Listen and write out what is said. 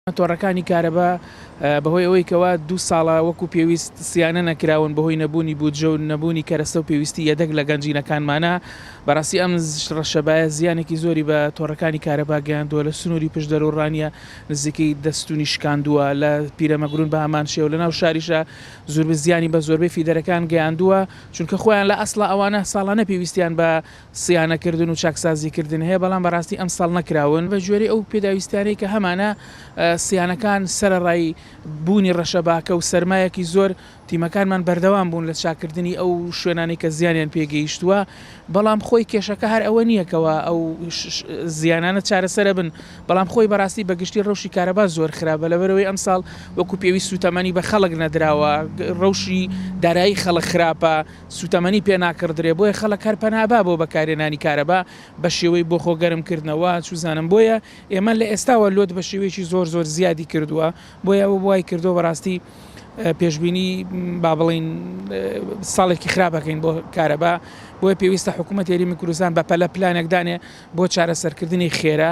تۆڕەکانی کارەبا بەهۆی ئەوەی کەوا دوو ساڵە وەکو پێویست سیانە نەکراون بەهۆی نەبوونی بودجە و نەبوونی کەرەستە و پێویستی یەدەگ لە گەنجینەکانمانا، بەڕاستی ئەم ڕەشەبایە زیانێکی زۆری بە تۆڕەکانی کارەبا گەیاندووە، لە سنووری پشدەر و ڕانیە نزیکەی دە ستوونی شکاندووە، لە پیرەمەگرون بە هەمان شێوە، لەناو شاریشا زوربە زیانی بە زۆربەی فیدەرەکان گەیاندووە، چونکە خۆیان لە ئەسڵا ئەوانە ساڵانە پێویستیان بە صیانەکردن و چاکسازیکردن هەیە، بەڵام بەڕاستی ئەمساڵ نەکراون. بەگوێرەی ئەو پێداویستیانەی کە هەمانە، صیانەکان سەرەڕای بوونی ڕەشەباکە و سەرمایەکی زۆر، تیمەکانمان بەردەوام بوون لە چاککردنی ئەو شوێنانەی کە زیانیان پێگەیشتووە، بەڵام خۆی کێشەکە هەر ئەوە نییە کەوا ئەو زیانانە چارەسەرەبن، بەڵام خۆی بەڕاستی بەگشتی ڕەوشی کارەبا زۆر خراپە، لەبەرئەوەی ئەمساڵ وەکو پێویست سووتەمەنی بە خەڵک نەدراوە، ڕەوشی دارایی خەڵک خراپە. سوتەمەنی پێ ناکڕدرێ بۆیە خەڵک هەر پەنا با بۆ بەکارهێنانی کارەبا بە شێوەی بۆ خۆ گەرم کردنەوە چوزانم بۆیە ئێمە لە ئێستاوە لۆد بە شێوەیەکی زۆر زۆر زیادی کردووە بۆیە ئەوە وای کردووە بەڕاستی پێشبینی با بڵین ساڵێکی خراپەکەین بۆ کارەبا بۆیە پێویستە حکوومەت هەرێمی کوردستان بە پەلە پلانێک دانێ بۆ چارەسەرکردنی خێرا.